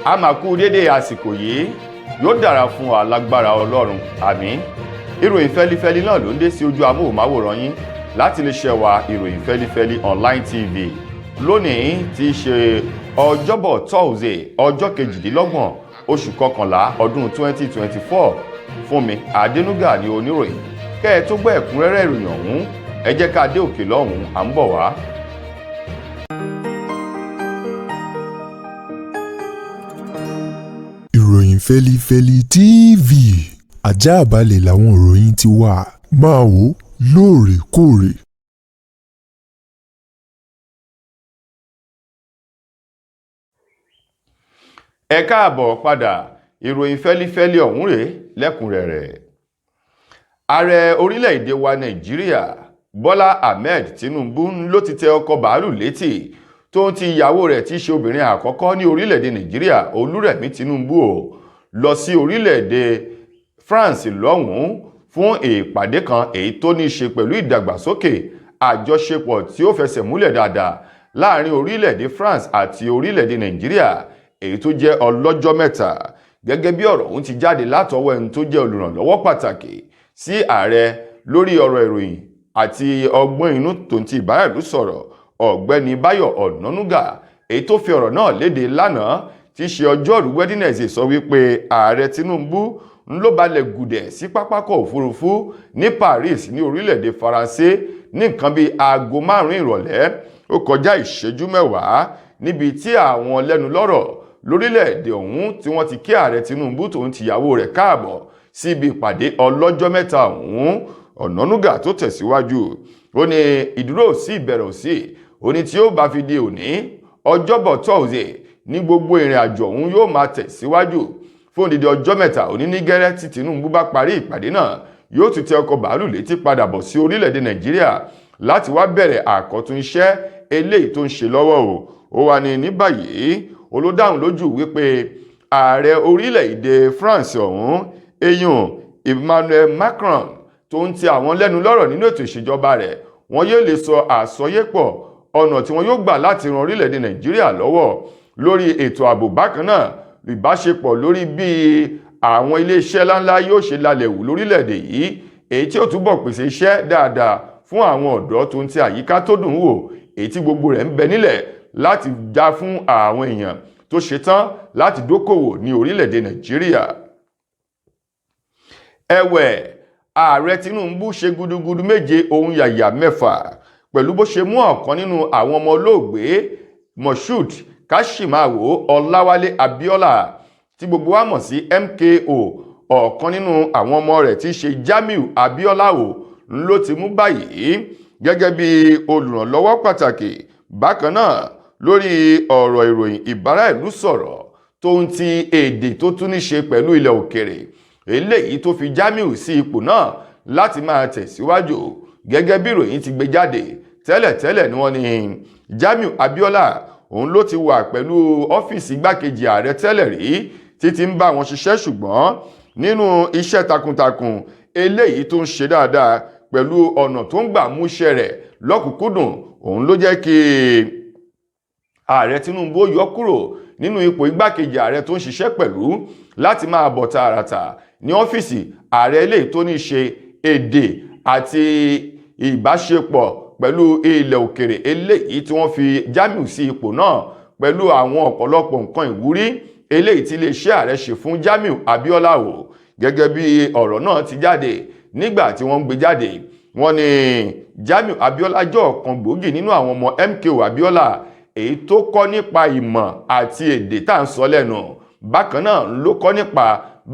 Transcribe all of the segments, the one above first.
A máa kú dédé àsìkò yìí, yóò dára fún wa lágbára Ọlọ́run, àmín. Ìròyìn fẹ́lifẹ́li náà ló ń dé sí ojú amóhùnmáwòrán yín láti lè ṣe wa Ìròyìn Fẹ́lifẹ́li Online TV lónìí tí í ṣe Ọjọ́bọ̀ Thursday, ọjọ́ 28 oṣù kọkànlá ọdún 2024. Fúnmi Adénúgà ní oníròyìn. Kẹ́ ẹ tó gbọ́ ẹ̀kúnrẹ́rẹ́ ìròyìn ọ̀hún, ẹ jẹ́ ká dé òkè lọ́hùn-ún, à ń bọ̀ wá. Ìròyìn Fẹ́lifẹ́li TV, àjààbalẹ̀ làwọn ìròyìn ti wà, máa wò lóòrèkóòrè. Ẹ káàbọ̀ padà, ìròyìn fẹ́lifẹ́li ọ̀hún rèé lẹ́kùnrẹ́rẹ́. Ààrẹ orílẹ̀-èdè wa Nàìjíríà Bọ́lá Ahmed Tinubu ló ti tẹ ọkọ̀ bàálù létí tó ń ti ìyàwó rẹ̀ tí í ṣe obìnrin àkọ́kọ́ ní orílẹ̀-èdè Nàìjíríà, Olúrẹ̀mí Tinubu, ò lọ sí orílẹ̀-èdè France lọ́hùn-ún fún ìpàdé kan èyí tó ní í ṣe pẹ̀lú ìdàgbàsókè àjọṣepọ̀ tí ó fẹsẹ̀ múlẹ̀ dáadáa láàrin orílẹ̀-èdè France àti orílẹ̀-èdè Nàìjíríà, èyí tó jẹ́ ọlọ́jọ́ 3. Gẹ́gẹ́ bí ọ̀rọ̀ ọ̀hún ti jáde látọwọ́ ẹni tó jẹ́ olùrànlọ́wọ́ pàtàkì sí ààrẹ lórí ọ̀rọ̀ ìròyìn àti ọgbọ́n inú tó ń ti ìbáraẹ̀lú sọ̀rọ̀, Ọ̀gbẹ́ni Báyọ̀ Ọ̀nànúgà, èyí tó fi ọ̀rọ̀ náà léde lánàá tí í ṣe ọjọ́rú Wednesday, sọ wípé ààrẹ Tinubu ń ló balẹ̀ gùdẹ̀ sí pápákọ̀ òfurufú ní Paris ní orílẹ̀-èdè Faransé ní nǹkan bíi aago 5 ìrọ̀lẹ́ ó kọjá ìṣẹ́jú 10, níbi tí àwọn lẹ́nu lọ́rọ̀ lórílẹ̀-èdè ọ̀hún tí wọ́n ti kí ààrẹ Tinubu tòun tìyàwó rẹ̀ káàbọ̀ síbi ìpàdé ọlọ́jọ́ 3 ọ̀hún. Ọ̀nànúgà tó tẹ̀síwájú, ó ní ìdúró sí ìbẹ̀rẹ̀ sí, ó ní tí ó bá fi di òní Ọjọ́bọ̀ Thursday ní gbogbo ìrìn àjò ọ̀hún yóò máa tẹ̀síwájú fún odidi ọjọ́ 3. Òní ní gẹ́rẹ́ tí Tinubu bá parí ìpàdé náà, yóò tún tẹ ọkọ̀ bàálù létí padà bọ̀ sí orílẹ̀-èdè Nàìjíríà láti wá bẹ̀rẹ̀ àkọ́tún iṣẹ́ eléyìí tó ń ṣe lọ́wọ́ o. Ó wà ní báyìí olódáhùn lójú wípé ààrẹ orílẹ̀-èdè France ọ̀hún, eyín Emmanuel Macron, tó ń ti àwọn lẹ́nu lọ́rọ̀ nínú ètò ìṣèjọba rẹ̀, wọn yóò lè sọ àsọyépọ̀ ọ̀nà tí wọn yóò gbà láti ran orílẹ̀-èdè Nàìjíríà lọ́wọ́ lórí ètò ààbò, bákan náà ìbáṣepọ̀ lórí bí àwọn iléeṣẹ́ ńláńlá yóò ṣe lálẹ́ wù lórílẹ̀-èdè yìí, èyí tí ó túbọ̀ pèsè iṣẹ́ dáadáa fún àwọn ọ̀dọ́ tó ń ti àyíká tó dùn wò, èyí tí gbogbo rẹ̀ ń bẹ nílẹ̀ láti já fún àwọn èèyàn tó ṣetán láti dókòwò ní orílẹ̀-èdè Nàìjíríà. Ẹ̀wẹ̀, ààrẹ Tinubu ṣe gudugudu 7 ohun yàyà 6 pẹ̀lú bó ṣe mú ọ̀kan nínú àwọn ọmọ olóògbé Moshood Kashimawo Ọláwálé Abíọ́lá tí gbogbo wa mọ̀ sí MKO, ọ̀kan nínú àwọn ọmọ rẹ̀ tí í ṣe Jamiu Abíọ́lá o ló ti mú báyìí gẹ́gẹ́ bí olùrànlọ́wọ́ pàtàkì, bákan náà lórí ọ̀rọ̀ ìròyìn ìbáraẹ̀lú sọ̀rọ̀ tó ń ti èdè tó tún ní ṣe pẹ̀lú ilẹ̀ òkèrè, eléyìí tó fi Jamiu sí ipò náà láti máa tẹ̀síwájú. Gẹ́gẹ́ bí ìròyìn ti gbé jáde tẹ́lẹ̀tẹ́lẹ̀ ni wọ́n ní Jamiu Abíọ́lá òun ló ti wà pẹ̀lú ọ́fíìsì igbákejì ààrẹ tẹ́lẹ̀ rí títí ń bá wọn ṣiṣẹ́, ṣùgbọ́n nínú iṣẹ́ takuntakun eléyìí tó ń ṣe dáadáa pẹ̀lú ọ̀nà tó ń gbà múṣẹ́ rẹ̀ lọ́kùnkúndùn, òun ló jẹ́ kí ààrẹ Tinubu yọ kúrò nínú ipò igbákejì ààrẹ tó ń ṣiṣẹ́ pẹ̀lú láti máa bọ̀ tààràtà ní ọ́fíìsì ààrẹ eléyìí tó ní ṣe èdè àti ìbáṣepọ̀ pẹ̀lú ilẹ̀ òkèrè, eléyìí tí wọ́n fi Jamiu sí ipò náà pẹ̀lú àwọn ọ̀pọ̀lọpọ̀ nǹkan ìwúrí eléyìí tí iléeṣẹ́ ààrẹ ṣe fún Jamiu Abíọ́lá o. Gẹ́gẹ́ bí ọ̀rọ̀ náà ti jáde nígbà tí wọ́n ń gbé jáde, wọ́n ní Jamiu Abíọ́lá jẹ́ ọ̀kan gbòógì nínú àwọn ọmọ MKO Abíọ́lá èyí tó kọ́ nípa ìmọ̀ àti èdè tá à ń sọ lẹ́nu, bákan náà ló kọ́ nípa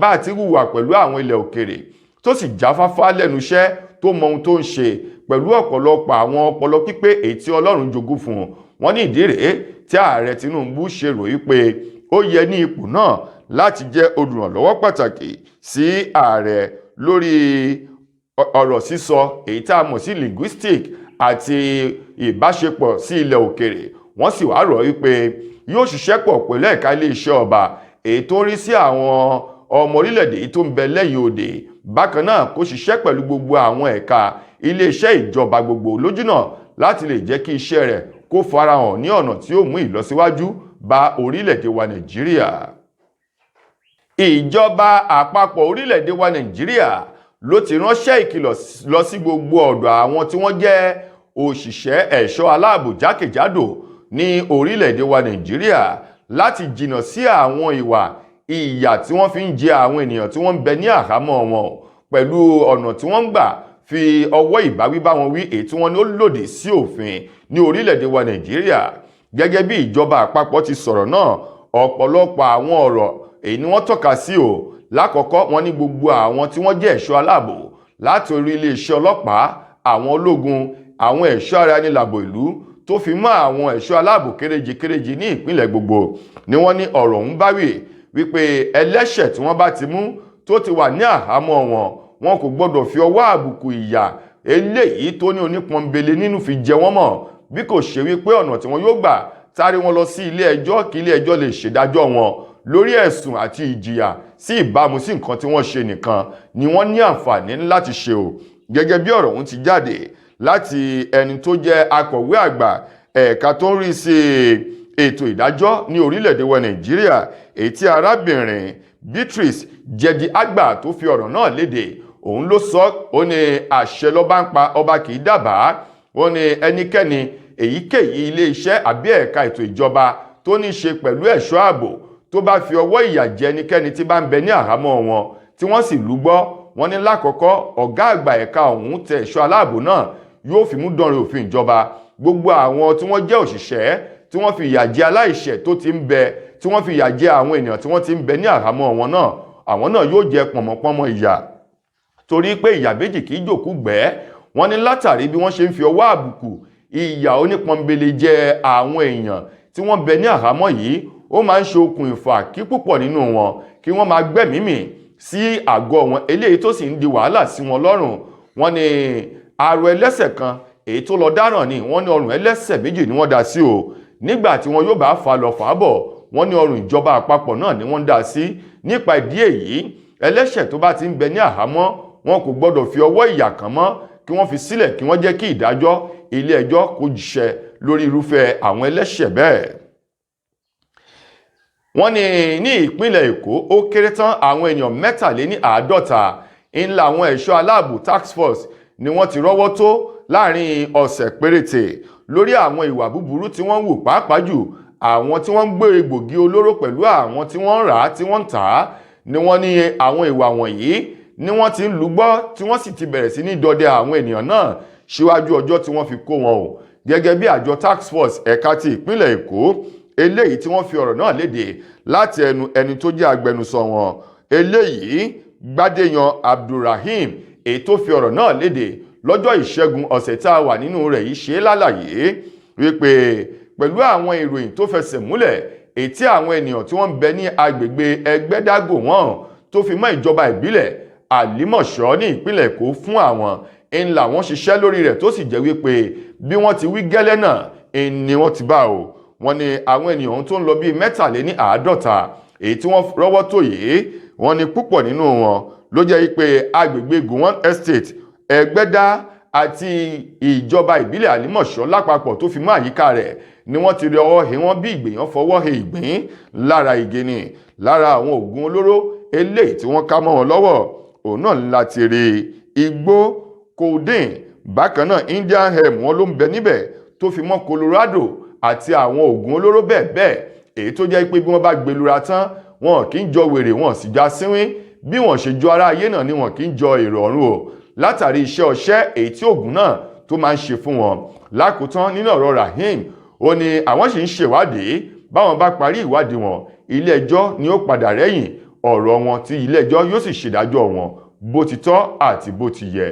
bá a ti hùwà pẹ̀lú àwọn ilẹ̀ òkèrè, tó sì jáfáfá lẹ́nu iṣẹ́, tó mọ ohun tó ń ṣe pẹ̀lú ọ̀pọ̀lọpọ̀ àwọn ọpọlọ pípé èyí tí Ọlọ́run jogún fún un. Wọ́n ní ìdí rèé tí ààrẹ Tinubu ṣe rò pé ó yẹ ní ipò náà láti jẹ́ olùrànlọ́wọ́ pàtàkì sí ààrẹ lórí ọ̀rọ̀ sísọ èyí tá a mọ̀ sí linguistic àti ìbáṣepọ̀ sí ilẹ̀ òkèrè. Wọ́n sì wá rọ̀ wípé yóò ṣiṣẹ́ pọ̀ pẹ̀lú ẹ̀ka iléeṣẹ́ ọba èyí tó ń rí sí àwọn ọmọ orílẹ̀-èdè yìí tó ń bẹ lẹ́yìn òde, bákan náà kó ṣiṣẹ́ pẹ̀lú gbogbo àwọn ẹ̀ka iléeṣẹ́ ìjọba gbogbo lójúnà láti lè jẹ́ kí iṣẹ́ rẹ̀ kó farahàn ní ọ̀nà tí ó mú ìlọsíwájú bá orílẹ̀-èdè wa Nàìjíríà. Ìjọba àpapọ̀ orílẹ̀-èdè wa Nàìjíríà ló ti ránṣẹ́ ìkìlọ̀ lọ sí gbogbo ọ̀dọ̀ àwọn tí wọ́n jẹ́ òṣìṣẹ́ ẹ̀ṣọ́ aláàbò jákèjádò ní orílẹ̀-èdè wa Nàìjíríà láti jìnnà sí àwọn ìwà ìyà tí wọ́n fi ń jẹ àwọn ènìyàn tí wọ́n ń bẹ ní àhámọ́ wọn, pẹ̀lú ọ̀nà tí wọ́n ń gbà fi ọwọ́ ìbáwí bá wọn wí, èyí tí wọ́n ní ó lòdì sí òfin ní orílẹ̀-èdè wa Nàìjíríà. Gẹ́gẹ́ bí ìjọba àpapọ̀ ti sọ̀rọ̀ náà, ọ̀pọ̀lọpọ̀ àwọn ọ̀rọ̀ èyí ni wọ́n tọ́ka sí o. Lákọ̀ọ́kọ́, wọ́n ní gbogbo àwọn tí wọ́n jẹ́ ẹ̀ṣọ́ aláàbò láti orí iléeṣẹ́ ọlọ́pàá, àwọn ológun, àwọn ẹ̀ṣọ́ ara ẹni làbò ìlú, tó fi mọ́ àwọn ẹ̀ṣọ́ aláàbò kéréje kéréje ní ìpínlẹ̀ gbogbo ni wọ́n ní ọ̀rọ̀ ń báwí wípé ẹlẹ́ṣẹ̀ tí wọ́n bá ti mú tó ti wà ní àhámọ́ wọn, wọn kò gbọ́dọ̀ fi ọwọ́ àbùkù ìyà eléyìí tó ní onípọnbele nínú fi jẹ wọ́n mọ́, bí kò ṣe wípé ọ̀nà tí wọ́n yóò gbà tarí wọn lọ sí ilé ẹjọ́ kí ilé ẹjọ́ lè ṣèdájọ́ wọn lórí ẹ̀sùn àti ìjìyà sí ìbámu sí nǹkan tí wọ́n ṣe nìkan ni wọ́n ní àǹfààní láti ṣe o. Gẹ́gẹ́ bí ọ̀rọ̀ ọ̀hún ti jáde láti ẹni tó jẹ́ akọ̀wé àgbà ẹ̀ka tó ń rí sí ètò ìdájọ́ ní orílẹ̀-èdè wa Nàìjíríà, èyí tí arábìnrin Beatrice Jedi Agba tó fi ọ̀rọ̀ náà léde, òun ló sọ. Ó ní àṣẹ lọ́ba ń pa, ọba kì í dábàá. Ó ní ẹnikẹ́ni, èyíkéyìí ilé-iṣẹ́ àbí ẹ̀ka ètò ìjọba tó ní í ṣe pẹ̀lú ẹ̀ṣọ́ ààbò tó bá fi ọwọ́ ìyà jẹ ẹnikẹ́ni tí bá ń bẹ ní àhámọ́ wọn tí wọ́n sì lúgbọ́, wọ́n ní lákọ̀ọ́kọ́, ọ̀gá àgbà ẹ̀ka ọ̀hún tẹ ẹ̀ṣọ́ aláàbò náà yóò fi mú dánrin òfin ìjọba. Gbogbo àwọn tí wọ́n jẹ́ òṣìṣẹ́ tí wọ́n fi ìyà jẹ aláìṣẹ̀ tó ti ń bẹ, tí wọ́n fi ìyà jẹ àwọn ènìyàn tí wọ́n ti ń bẹ ní àhámọ́ wọn náà, àwọn náà yóò jẹ pọ̀nmọ́pọ́nmọ́ ìyà, torí pé ìyà méjì kì í jòkú gbẹ́. Wọ́n ní látàrí bí wọ́n ṣe ń fi ọwọ́ àbùkù ìyà onípọnbele jẹ àwọn èèyàn tí wọ́n bẹ ní àhámọ́ yìí, ó máa ń ṣe okùn ìfà kí púpọ̀ nínú wọn kí wọ́n máa gbẹ́mìí sí àgọ́ wọn, eléyìí tó sì ń di wàhálà sí wọn lọ́rùn. Wọ́n ní arọ ẹlẹ́sẹ̀ kan èyí tó lọ dáràn ni, wọ́n ní ọrùn ẹlẹ́sẹ̀ méjì ni wọ́n dá sí o. Nígbà tí wọn yóò bá fa lọ fà á bọ̀, wọ́n ní ọrùn ìjọba àpapọ̀ náà ni wọ́n ń dá sí. Nípa ìdí èyí, ẹlẹ́ṣẹ̀ tó bá ti ń bẹ ní àhámọ́, wọn kò gbọ́dọ̀ fi ọwọ́ ìyà kàn mọ́, kí wọ́n fi sílẹ̀, kí wọ́n jẹ́ kí ìdájọ́ ilé ẹjọ́ kó jíṣẹ́ lórí irúfẹ́ àwọn ẹlẹ́ṣẹ̀ bẹ́ẹ̀. Wọ́n ní ní ìpínlẹ̀ Èkó, ó kéré tán àwọn èèyàn 53 ńlá àwọn ẹ̀ṣọ́ aláàbò task force ni wọ́n ti rọ́wọ́ tó láàrin ọ̀sẹ̀ péréte lórí àwọn ìwà búburú tí wọ́n ń wù, pàápàá jù àwọn tí wọ́n ń gbé egbògi olóró pẹ̀lú àwọn tí wọ́n ń rà á, tí wọ́n ń tà á, ni wọ́n ní àwọn ìwà wọ̀nyí ni wọ́n ti ń lúgbọ́, tí wọ́n sì ti bẹ̀rẹ̀ sí ní dọdẹ àwọn ènìyàn náà síwájú ọjọ́ tí wọ́n fi kó wọn o. Gẹ́gẹ́ bí àjọ task force ẹ̀ka ti ìpínlẹ̀ Èkó, eléyìí tí wọ́n fi ọ̀rọ̀ náà léde láti ẹnu ẹni tó jẹ́ agbẹnusọ wọn, eléyìí Gbádéyan Abdulrahim, èyí tó fi ọ̀rọ̀ náà léde lọ́jọ́ Ìṣẹ́gun ọ̀sẹ̀ tá a wà nínú rẹ̀ yìí, ṣe é lálàyé wípé pẹ̀lú àwọn ìròyìn tó fẹsẹ̀ múlẹ̀, èyí tí àwọn ènìyàn tí wọ́n ń bẹ ní agbègbè Ẹgbẹ́dágò wọn tó fi mọ́ ìjọba ìbílẹ̀ Àlímọ̀ṣọ́ ní ìpínlẹ̀ Èkó fún àwọn ń làwọn ṣiṣẹ́ lórí rẹ̀, tó sì jẹ́ wípé bí wọ́n ti wí gẹ́lẹ́ náà ni wọ́n ti bá o. Wọ́n ní àwọn ènìyàn tó ń lọ bíi 53 èyí tí wọ́n rọ́wọ́ tó yìí, wọ́n ní púpọ̀ nínú wọn ló jẹ́ wípé agbègbè Gowon Estate, Ẹgbẹ́dá àti ìjọba ìbílẹ̀ Àlímọ̀ṣọ́ lápapọ̀ tó fi mọ́ àyíká rẹ̀ ni wọ́n ti rí ọwọ́ he wọ́n bí ìgbìyàn fọwọ́ he ìgbín lára igi ni. Lára àwọn oògùn olóró eléyìí tí wọ́n ká mọ́ wọn lọ́wọ́, òun náà láti rí igbó codeine, bákan náà Indian hemp wọn ló ń bẹ níbẹ̀, tó fi mọ́ Colorado àti àwọn oògùn olóró bẹ́ẹ̀ bẹ́ẹ̀, èyí tó jẹ́ pé bí wọ́n bá gbẹlura tán, wọn kì í jọ wèrè, wọn sì já síwín. Bí wọ́n ṣe jọ ará ayé náà ni wọn kì í jọ èrò ọ̀run o, látàrí iṣẹ́ ọṣẹ́ èyí tí oògùn náà tó máa ń ṣe fún wọn. Lákòótán nínú ọ̀rọ̀ Rahim, ó ní àwọn sì ń ṣèwádìí. Báwọn bá parí ìwádìí wọn, ilé ẹjọ́ ni ó padà rẹ́yìn ọ̀rọ̀ wọn, tí ilé ẹjọ́ yóò sì ṣèdájọ́ wọn bó ti tọ́ àti bó ti yẹ.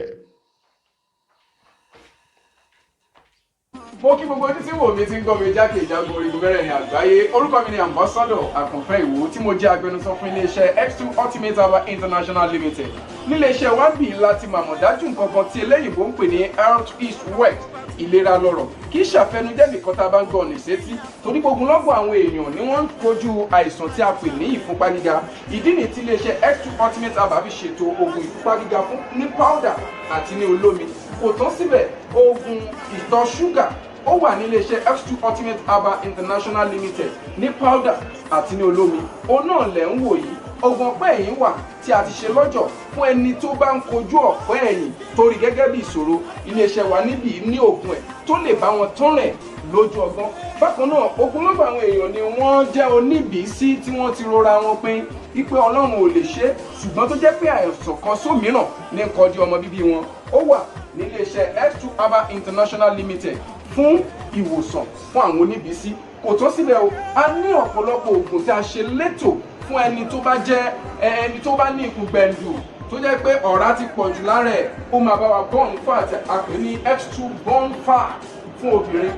Mo kí gbogbo ojú tí wò mí, tí ń gbọ́ mi jákèjádò orígun mẹ́rẹ̀ẹ̀rin àgbáyé. Orúkọ mi ni Ambassador Àkànfẹ́ Ìwò, tí mo jẹ́ agbẹnusọ fún iléeṣẹ́ X2 Ultimate Herbal International Limited. Níléeṣẹ́ wa ń bì láti màmọ̀ dájú nǹkan kan tí eléyìnbó ń pè ní health is wealth, ìlera lọ́rọ̀. Kì í ṣàfẹnujẹ́ nìkan tá a bá ń gbọ́ ọ̀nà ìsétí, torí gbogbo lọ́gbọ̀n àwọn èèyàn ni wọ́n ń kojú àìsàn tí a pè ní ìfúnpá gíga. Ìdí nìyí tí iléeṣẹ́ X2 Ultimate Herbal fi ṣètò oògùn ìfúnpá gíga fún ní powder àti ní olómi. Kò tán síbẹ̀, oògùn ìtọ̀ ṣúgà. Ó wà níléeṣẹ́ X2 Ultimate Herbal International Limited ní powder àti ní olómi. Òun náà lẹ̀ ń wò yìí. Oògùn ọ̀pẹ́ ẹ̀yìn wà tí a ti ṣe lọ́jọ̀ fún ẹni tó bá ń kojú ọ̀pẹ́ ẹ̀yìn torí gẹ́gẹ́ bí ìṣòro. Iléeṣẹ́ wa níbí ní oògùn ẹ̀ tó lè bá wọn tán rẹ̀ lójú ọgbọ́n. Bákan náà, ogunlọ́gọ̀ àwọn èèyàn ni wọ́n jẹ́ oníbìísí tí wọ́n ti rora wọn pin wípé Ọlọ́run ò lè ṣe é, ṣùgbọ́n tó jẹ́ pé àìsàn kan sómìíràn ní nǹkan di ọmọ bíbí wọn. Ó wà níléeṣẹ́ X2 Herbal International Limited fún ìwòsàn fún àwọn oníbìísí. Kò tó sílẹ̀ o, a ní ọ̀pọ̀lọpọ̀ oògùn tí a ṣe létò fún ẹni tó bá jẹ́ ẹni tó bá ní ikùn gbẹ̀ǹdù, tó jẹ́ pé ọ̀rá ti pọ̀ jù lára ẹ̀. Ó máa bá wa burn fat, a pè ní X2 burn fat fún obìnrin.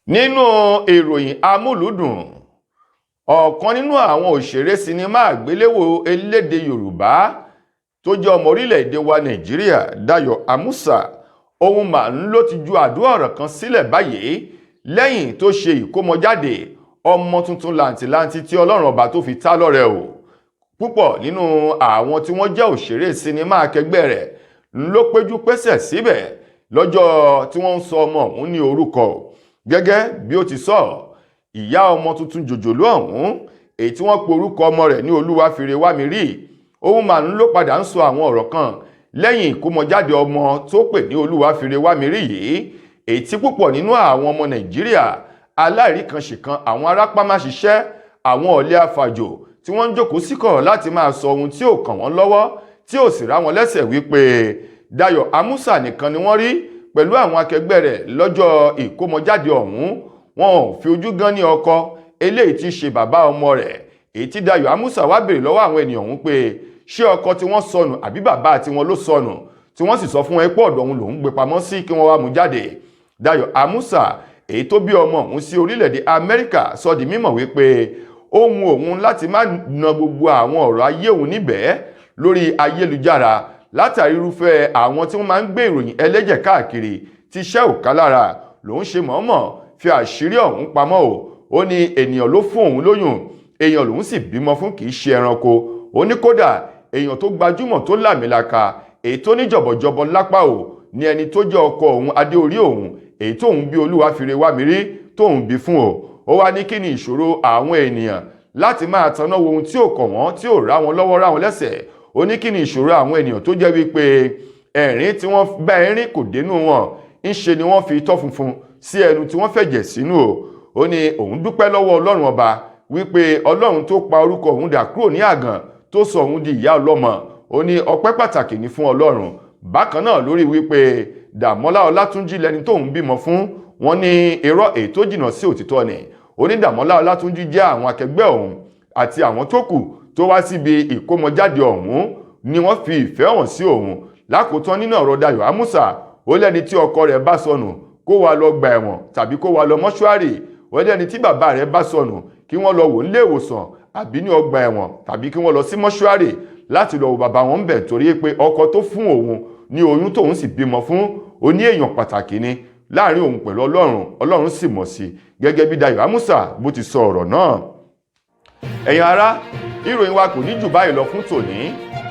Nínú ìròyìn amúlùúdùn, ọ̀kan nínú àwọn òṣèré sinimá àgbéléwò elédè Yorùbá tó jẹ́ ọmọ orílẹ̀-èdè wa Nàìjíríà, Dayọ̀ Amusa, ohun mà ń ló ti ju àdúrà ọ̀rọ̀ kan sílẹ̀ báyìí lẹ́yìn tó ṣe ìkómọjáde ọmọ tuntun làǹtìlanti tí Ọlọ́run ọba tó fi ta lọ́rẹ o. Púpọ̀ nínú àwọn tí wọ́n jẹ́ òṣèré sinimá akẹgbẹ́ rẹ̀ ló péjú pésẹ̀ síbẹ̀ lọ́jọ́ tí wọ́n ń sọ ọmọ ọ̀hún ní orúkọ. Gẹ́gẹ́ bí ó ti sọ, ìyá ọmọ tuntun jòjòló ọ̀hún, èyí tí wọ́n pe orúkọ ọmọ rẹ̀ ní Olúwafirewámirí, òun mà ń ló padà ń sọ àwọn ọ̀rọ̀ kan lẹ́yìn ìkómọjáde ọmọ tó pè ní Olúwafirewámirí yìí, èyí tí púpọ̀ nínú àwọn ọmọ Nàìjíríà aláìríkanṣìkan, àwọn arápámáṣiṣẹ́, àwọn ọ̀lẹ afàjò tí wọ́n ń jókòó síkọ̀rọ̀ láti máa sọ ohun tí ò kàn wọ́n lọ́wọ́, tí ò sì rá wọn lẹ́sẹ̀, wípé Dayọ̀ Amusa nìkan ni wọ́n rí pẹ̀lú àwọn akẹgbẹ́ rẹ̀ lọ́jọ́ ìkómọjáde ọ̀hún. Wọn ò fi ojú gan ní ọkọ eléyìí tí í ṣe bàbá ọmọ rẹ̀, èyí tí Dayọ̀ Amusa wá béèrè lọ́wọ́ àwọn ènìyàn ọ̀hún pé ṣé ọkọ tí wọ́n sọnù àbí bàbá tí wọ́n ló sọnù, tí wọ́n sì sọ fún wọn pé ọ̀dọ̀ òun lòún gbé pamọ́ sí, kí wọ́n wá mú jáde. Dayọ̀ Amusa, èyí tó bí ọmọ òun sí orílẹ̀-èdè Amẹ́ríkà, sọ di mímọ̀ wípé ohun òun láti má na gbogbo àwọn ọ̀rọ̀ ayé òun níbẹ̀ lórí ayélujára látàrí irúfẹ́ àwọn tí wọ́n máa ń gbé ìròyìn ẹlẹ́jẹ̀ káàkiri tí iṣẹ́ ò ká lára lòun ṣe mọ̀ọ́mọ̀ fi àṣírí ọ̀hún pamọ́ o. Ó ní ènìyàn ló fún òun lóyún, èèyàn lòun sì bímọ fún, kì í ṣe ẹranko. Ó ní kódà, èèyàn tó gbajúmọ̀ tó làmìlaka, èyí tó ní jọ̀bọ̀jọ̀bọ̀ lápá o ní ẹni tó jẹ́ ọkọ òun, adé orí òun, èyí tóun bí Olúwafirewámirí tóun bí fún o. Ó wá ní kí ni ìṣòro àwọn ènìyàn láti máa taná wo ohun tí ò kàn wọ́n, tí ò rá wọn lọ́wọ́ rá wọn lẹ́sẹ̀? Ó ní kí ni ìṣòro àwọn ènìyàn tó jẹ́ wípé ẹ̀rín tí wọ́n bá ẹ̀rín kò dénú wọn, ń ṣe ni wọ́n fi itọ́ funfun sí ẹnu tí wọ́n fẹ̀jẹ̀ sínú o? Ó ní òun dúpẹ́ lọ́wọ́ Ọlọ́run ọba wípé Ọlọ́run tó pa orúkọ òun dà kúrò ní àgàn, tó sọ òun di ìyá ọlọ́mọ. Ó ní ọpẹ́ pàtàkì ní fún Ọlọ́run. Bákan náà, lórí wípé Dàmọ́lá Ọlátúnjí lẹni tóun bímọ fún wọn, ní irọ́ èyí tó jìnnà sí òtítọ́ ni. Ó ní Dàmọ́lá Ọlátúnjí jẹ́ àwọn akẹgbẹ́ òun àti àwọn tó kù tó wá síbi ìkómọjáde ọ̀hún ni wọ́n fi ìfẹ́ hàn sí òun. Lákòótán nínú ọ̀rọ̀ Dayọ̀ Amusa, ó lẹ́ni tí ọkọ rẹ̀ bá sọnù kó wá lọ gba ẹ̀wọ̀n tàbí kó wá lọ mọ́ṣúárì. Ó lẹ́ni tí bàbá rẹ̀ bá sọnù, kí wọ́n lọ wò nílé ìwòsàn àbí ní ọgbà ẹ̀wọ̀n, tàbí kí wọ́n lọ sí mọ́ṣúárì láti lọ wo bàbá wọn ń bẹ̀, torí pé ọkọ tó fún òun ní oyún tóun sì bímọ fún, ó ní èèyàn pàtàkì ni láàrin òun pẹ̀lú Ọlọ́run, Ọlọ́run sì mọ̀ sí, gẹ́gẹ́ bí Dayọ̀ Amusa bó ti sọ ọ̀rọ̀ náà. Ẹ̀yin ará, ìròyìn wa kò ní jù báyìí lọ fún tòní.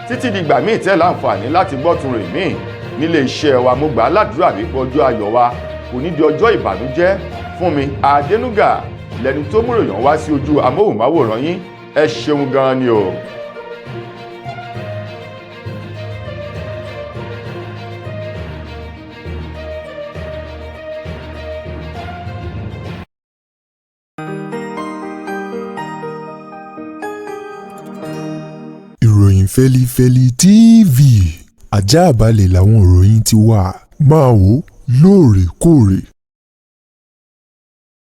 Títí dìgbà míì tẹ́ láǹfààní láti gbọ́ tún rè míì nílé iṣẹ́ wa, mo gbà á ládùúrà wípé ọjọ́ ayọ̀ wa kò ní di ọjọ́ ìbànújẹ́. Fún mi Adénúgà lẹni tó mú ìròyìn wá sí ojú amóhùnmáwòrán yín. Ẹ ṣeun gan-an ni o. Ìròyìn Fẹ́lifẹ́li TV, ajáàbalẹ̀ làwọn ìròyìn ti wà. Máa wò lóòrèkóòrè.